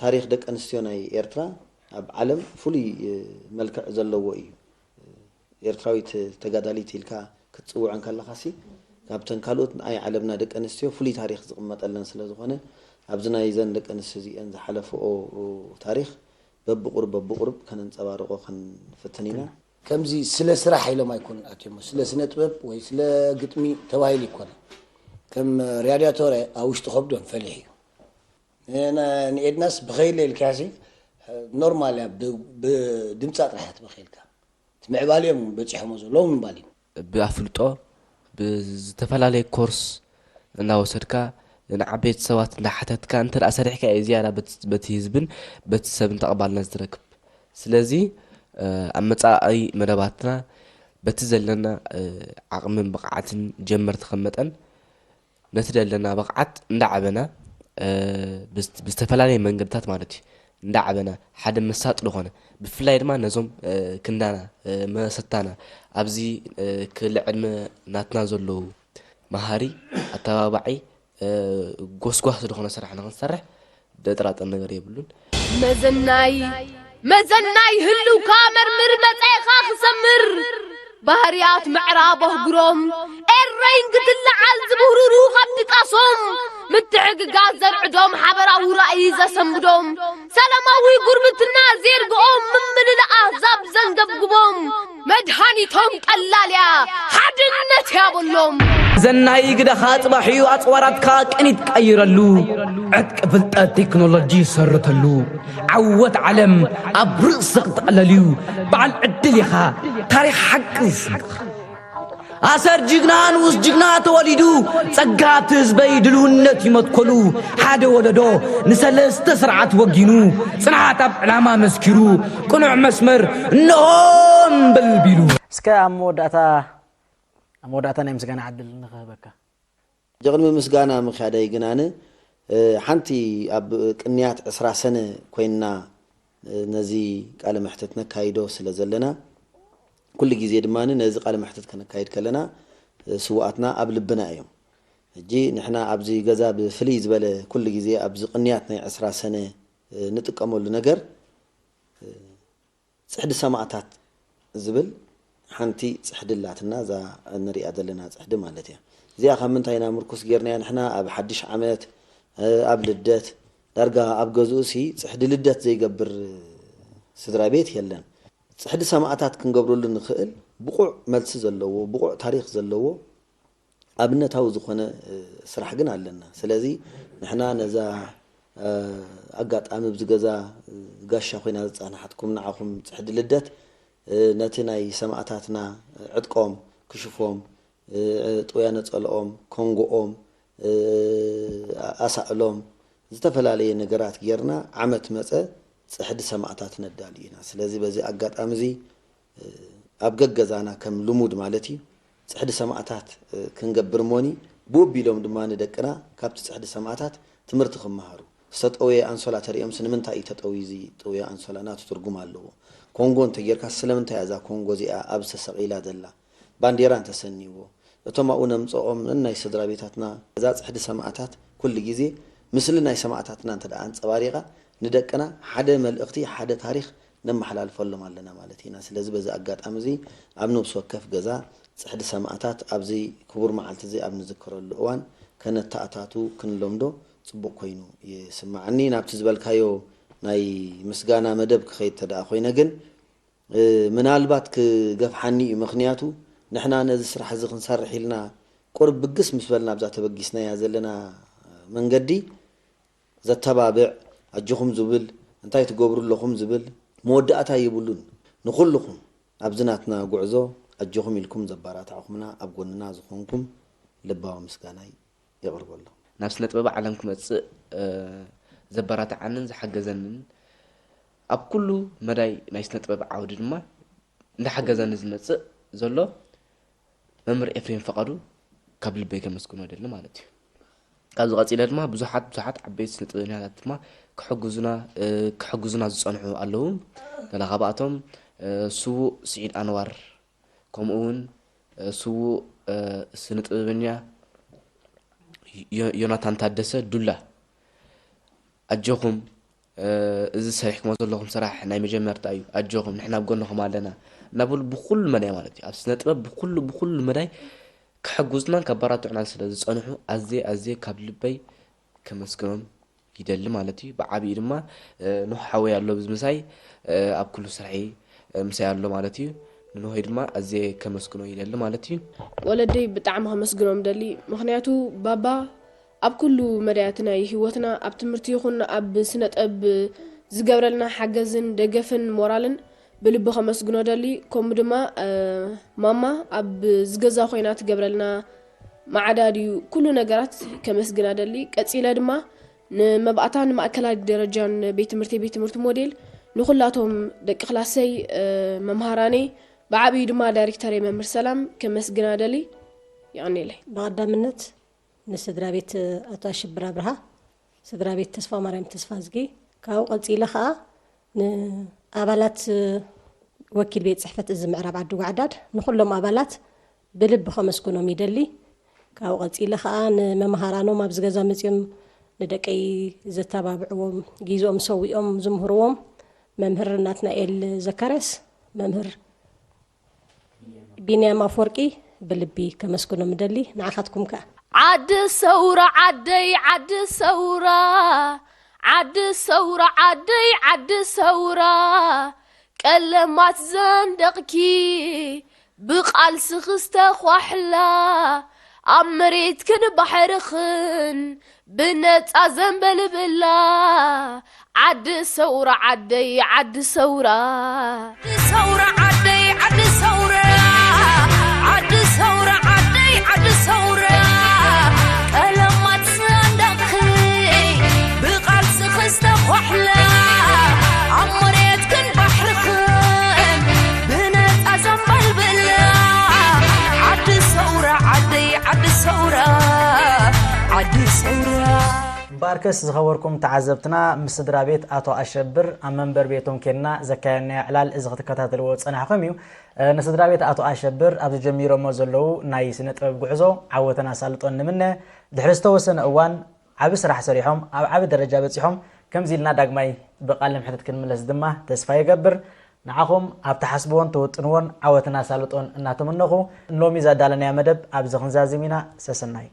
ታሪኽ ደቂ ኣንስትዮ ናይ ኤርትራ ኣብ ዓለም ፍሉይ መልክዕ ዘለዎ እዩ። ኤርትራዊት ተጋዳሊት ኢልካ ክትፅውዐን ከለኻሲ ካብተን ካልኦት ናይ ዓለምና ደቂ ኣንስትዮ ፍሉይ ታሪኽ ዝቕመጠለን ስለ ዝኾነ ኣብዚ ናይ ዘን ደቂ ኣንስትዮ እዚአን ዝሓለፍኦ ታሪኽ በብቑሩብ በብቑሩብ ከነንፀባርቖ ክንፍትን ኢና። ከምዚ ስለ ስራሕ ኢሎም ኣይኮኑን ኣትዮሞ ስለ ስነ ጥበብ ወይ ስለ ግጥሚ ተባሂሉ ይኮነ ከም ሪያድያቶረ ኣብ ውሽጢ ከብዶም ፈሊሕ እዩ ንኤድናስ ብኸይለ ኢልካሲ ኖርማል እያ ብድምፃ ጥራሕ እያ ትበኸይልካ እቲ ምዕባለ እዮም በፂሖሞ ዘለዉ ምባል እዩ ብኣፍልጦ ብዝተፈላለየ ኮርስ እናወሰድካ ንዓበይቲ ሰባት እናሓተትካ እንተ ደኣ ሰሪሕካ እዩ ዝያዳ በቲ ህዝብን በቲ ሰብን ተቐባልነት ዝረክብ ስለዚ ኣብ መፃኢ መደባትና በቲ ዘለና ዓቕምን ብቕዓትን ጀመርቲ ከም መጠን ነቲ ደለና ብቕዓት እንዳዓበና ብዝተፈላለየ መንገድታት ማለት እዩ እንዳዓበና ሓደ መሳጢ ዝኾነ ብፍላይ ድማ ነዞም ክንዳና መሰታና ኣብዚ ክሊ ዕድመ ናትና ዘለዉ መሃሪ ኣተባባዒ ጎስጓስ ዝኾነ ስራሕ ንኽንሰርሕ ደጥራጠር ነገር የብሉን። መዘናይ መዘናይ ህልውካ መርምር መጻኢኻ ክሰምር ባህርያት ምዕራብ ኣህጉሮም ኤረይን ክትለዓል ዝብህርሩ ካብ ድቃሶም ምትሕግጋዝ ዘርዕዶም ሓበራዊ ራእይ ዘሰንብዶም ሰላማዊ ጉርብትና ዜርግኦም ምምልላእ ኣህዛብ ዘንገብግቦም መድሃኒቶም ቀላል እያ ሓድነት እያ በሎም። ዘናይ ግደኻ ጽባሕ እዩ ኣጽዋራትካ ቅኒት ቀይረሉ ዕጥቂ ፍልጠት ቴክኖሎጂ ሰርተሉ ዓወት ዓለም ኣብ ርእሲ ክጥቕለል እዩ በዓል ዕድል ኢኻ ታሪኽ ሓቂ ዝስንቕ ኣሰር ጅግና ንኡስ ጅግና ተወሊዱ ጸጋ ኣብቲ ህዝበይ ድልውነት እዩ መትከሉ ሓደ ወለዶ ንሰለስተ ስርዓት ወጊኑ ጽንዓት ኣብ ዕላማ መስኪሩ ቅኑዕ መስመር እንሆ እምብል ቢሉ። እስከ ኣብ መወዳእታ ኣብ መወዳእታ ናይ ምስጋና ዕድል ንኽህበካ። ሕጂ ቅድሚ ምስጋና ምኽያደይ ግን ኣነ ሓንቲ ኣብ ቅንያት ዕስራ ሰነ ኮይንና ነዚ ቃለ መሕተት ነካይዶ ስለ ዘለና ኩሉ ግዜ ድማ ነዚ ቃለ መሕተት ከነካይድ ከለና ስውኣትና ኣብ ልብና እዮም። ሕጂ ንሕና ኣብዚ ገዛ ብፍልይ ዝበለ ኩሉ ግዜ ኣብዚ ቅንያት ናይ ዕስራ ሰነ እ፣ ንጥቀመሉ ነገር፣ እ፣ ጽሕዲ ሰማእታት ዝብል ሓንቲ ጽሕዲ ኣላትና፣ እዛ እንሪኣ ዘለና ጽሕዲ ማለት እያ። እዚኣ ካብ ምንታይ ኢና ምርኩስ ጌርናያ ንሕና? ኣብ ሓድሽ ዓመት፣ እ፣ ኣብ ልደት፣ ዳርጋ ኣብ ገዝኡ ሲ ጽሕዲ ልደት ዘይገብር ስድራ ቤት የለን። ጽሕዲ ሰማእታት ክንገብረሉ ንኽእል ብቑዕ መልሲ ዘለዎ፣ ብቑዕ ታሪኽ ዘለዎ ኣብነታዊ ዝኾነ፣ እ፣ ስራሕ ግን ኣለና። ስለዚ ንሕና ነዛ፣ እ፣ ኣጋጣሚ ኣብዚ ገዛ፣ እ፣ ጋሻ ኮይና ዝጸናሓትኩም ንዓኹም ጽሕዲ ልደት፣ እ፣ ነቲ ናይ ሰማእታትና ዕጥቆም፣ ክሽፎም፣ እ፣ ጥውያ ነጸልኦም፣ ኮንጎኦም፣ እ፣ ኣሳእሎም፣ ዝተፈላለየ ነገራት ጌርና ዓመት መጸ ጽሕዲ ሰማእታት ነዳሉ ኢና። ስለዚ በዚ ኣጋጣሚ እዚ ኣብ ገገዛና ከም ልሙድ ማለት እዩ፣ ጽሕዲ ሰማእታት ክንገብር እሞኒ፣ ብኡ ኣቢሎም ድማ ንደቅና ካብቲ ጽሕዲ ሰማእታት ትምህርቲ ክመሃሩ። ዝተጠውየ ኣንሶላ ተሪኦምሲ ንምንታይ እዩ ተጠውዩ እዚ ጥውየ ኣንሶላ? ናቱ ትርጉም ኣለዎ። ኮንጎ እንተጌርካ ስለምንታይ እያ እዛ ኮንጎ እዚኣ ኣብዚ ተሰቒላ ዘላ? ባንዴራ እንተሰንይዎ፣ እቶም ኣብኡ ነምጽኦም ነናይ ስድራ ቤታትና እዛ ጽሕዲ ሰማእታት ኩሉ ግዜ ምስሊ ናይ ሰማእታትና እንተ ደኣ ኣንጸባሪቓ ንደቅና ሓደ መልእኽቲ፣ ሓደ ታሪኽ ነመሓላልፈሎም ኣለና ማለት ኢና። ስለዚ በዚ ኣጋጣሚ እዚ ኣብ ነብሲ ወከፍ ገዛ ጽሕዲ ሰማእታት ኣብዚ ክቡር መዓልቲ እዚ ኣብ ንዝክረሉ እዋን ከነተኣታቱ ክንለምዶ ጽቡቕ ኮይኑ ይስምዓኒ። ናብቲ ዝበልካዮ ናይ ምስጋና መደብ ክኸይድ እንተ ደኣ ኮይነ ግን፣ እ፣ ምናልባት ክገፍሓኒ እዩ። ምኽንያቱ ንሕና ነዚ ስራሕ እዚ ክንሰርሕ ኢልና ቁሩብ ብግስ ምስ በልና ኣብዛ ተበጊስናያ ዘለና መንገዲ ዘተባብዕ፣ ኣጆኹም ዝብል፣ እንታይ ትገብሩ ኣለኹም ዝብል መወዳእታ የብሉን። ንኹልኹም ኣብዚ ናትና ጉዕዞ ኣጆኹም ኢልኩም ዘባራታዕኹምና፣ ኣብ ጎንና ዝኾንኩም ልባዊ ምስጋናይ የቕርበሎም። ናብ ስነ ጥበብ ዓለም ክመጽእ፣ እ፣ ዘበራትዓንን ዝሓገዘንን፣ ኣብ ኩሉ መዳይ ናይ ስነ ጥበብ ዓውዲ ድማ እንዳሓገዘኒ ዝመጽእ ዘሎ መምህር ኤፍሬም ፈቓዱ ካብ ልበይ ከመስግኖ እደሊ ማለት እዩ። ካብዚ ቀጺለ ድማ ብዙሓት፣ ብዙሓት ዓበይቲ ስነ ጥበበኛታት ድማ ክሕግዙና፣ እ፣ ክሕግዙና ዝጸንሑ ኣለዉ። ገለ ካብኣቶም፣ እ፣ ስዉእ ስዒድ ኣንዋር፣ ከምኡ እውን፣ እ፣ ስዉእ፣ እ፣ ስነ ጥበበኛ ዮ-፣ ዮናታን ታደሰ ዱላ፣ ኣጆኹም፣ እ፣ እዚ ሰሪሕኩሞ ዘለኹም ስራሕ ናይ መጀመርታ እዩ፣ ኣጆኹም፣ ንሕና ኣብ ጎንኹም ኣለና እናበሉ ብኹሉ መዳይ ማለት እዩ፣ ኣብ ስነ ጥበብ ብኹሉ፣ ብኹሉ መዳይ ክሕግዙናን ከበራትዑናን ስለ ዝጸንሑ ኣዝየ፣ ኣዝየ ካብ ልበይ ከመስግኖም ይደሊ ማለት እዩ። ብዓቢኡ ድማ፣ እ፣ ኖህ ሓወይ ኣሎ፣ ብዚ ምሳይ፣ እ፣ ኣብ ኩሉ ስርሐይ፣ እ፣ ምሳይ ኣሎ ማለት እዩ። ንኖሆይ ድማ ኣዝየ ከመስግኖ ይደሊ ማለት እዩ። ወለደይ ብጣዕሚ ከመስግኖም ደሊ፣ ምኽንያቱ ባባ ኣብ ኩሉ መዳያት ናይ ህይወትና፣ ኣብ ትምህርቲ ይኹን ኣብ ስነ ጥበብ ዝገብረልና ሓገዝን ደገፍን ሞራልን ብልቢ ከመስግኖ ደሊ። ከምኡ ድማ፣ እ፣ ማማ ኣብ ዝገዛ ኮይና ትገብረልና ማዕዳድዩ ኩሉ ነገራት ከመስግና ደሊ። ቀጺለ ድማ ንመብኣታን ማእከላይ ደረጃን ቤት ትምህርቲ፣ ቤት ትምህርቲ ሞዴል፣ ንኹላቶም ደቂ ክላሰይ፣ እ፣ መምሃራነይ ብዓቢኡ ድማ ዳይሬክተረይ መምህር ሰላም ከመስግና ደሊ። የቐኔለይ። ብቐዳምነት ንስድራ ቤት ኣቶ ኣሸብር ኣብርሃ፣ ስድራ ቤት ተስፋ ማርያም ተስፋዝጊ፣ ካብኡ ቀጺለ ኸኣ ንኣባላት ወኪል ቤት ጽሕፈት እዚ ምዕራብ ዓዲ ጓዕዳድ፣ ንኹሎም ኣባላት ብልቢ ከመስግኖም ይደሊ። ካብኡ ቀጺለ ኸኣ ንመምሃራኖም ኣብዚ ገዛ መጺኦም ንደቀይ ዘተባብዕዎም፣ ግዜኦም ሰዊኦም ዝምህርዎም መምህር ናትናኤል ዘካርያስ፣ መምህር ቢንያም ኣፈወርቂ ብልቢ ከመስግኖም እደሊ። ንዓኻትኩም ከኣ። ዓዲ ሰውራ ዓደይ ዓዲ ሰውራ፣ ዓዲ ሰውራ ዓደይ ዓዲ ሰውራ፣ ቀለማት ዘንደቕኪ ብቓልስኺ ዝተዃሕላ፣ ኣብ መሬትክን ባሕርኽን ብነጻ ዘንበልብላ፣ ዓዲ ሰውራ ዓደይ ዓዲ ሰውራ። ዓዲ ሰውራ ዓደይ ዓዲ ሰውራ፣ ዓዲ ሰውራ ዓደይ ዓዲ ሰውራ፣ ቀለማት ሰንደቕኺ ብቓልስኺ ዝተዃሕላ፣ ኣብ መሬትክን ባሕርኽን ብነጻ ዘንበልብላ፣ ዓዲ ሰውራ ዓደይ ዓዲ ሰውራ፣ ዓዲ ሰውራ። እምበኣርከስ ዝኸበርኩም ተዓዘብትና፣ ምስ ስድራ ቤት ኣቶ ኣሸብር ኣብ መንበር ቤቶም ኬድና ዘካየድናዮ ዕላል እዚ ክትከታተልዎ ዝጸናሕኩም እዩ። እ፣ ንስድራ ቤት ኣቶ ኣሸብር ኣብዚ ጀሚሮሞ ዘለዉ ናይ ስነ ጥበብ ጉዕዞ ዓወትን ኣሳልጦን ንምነ። ድሕሪ ዝተወሰነ እዋን ዓቢ ስራሕ ሰሪሖም፣ ኣብ ዓቢ ደረጃ በጺሖም፣ ከምዚ ኢልና ዳግማይ ብቃለ ምሕተት ክንምለስ ድማ ተስፋ ይገብር። ንዓኹም ኣብ ትሓስብዎን ትውጥንዎን ዓወትን ኣሳልጦን እናተመነኹ፣ ንሎሚ ዘዳለናዮ መደብ ኣብዚ ክንዛዝም ኢና። ሰሰናዩ።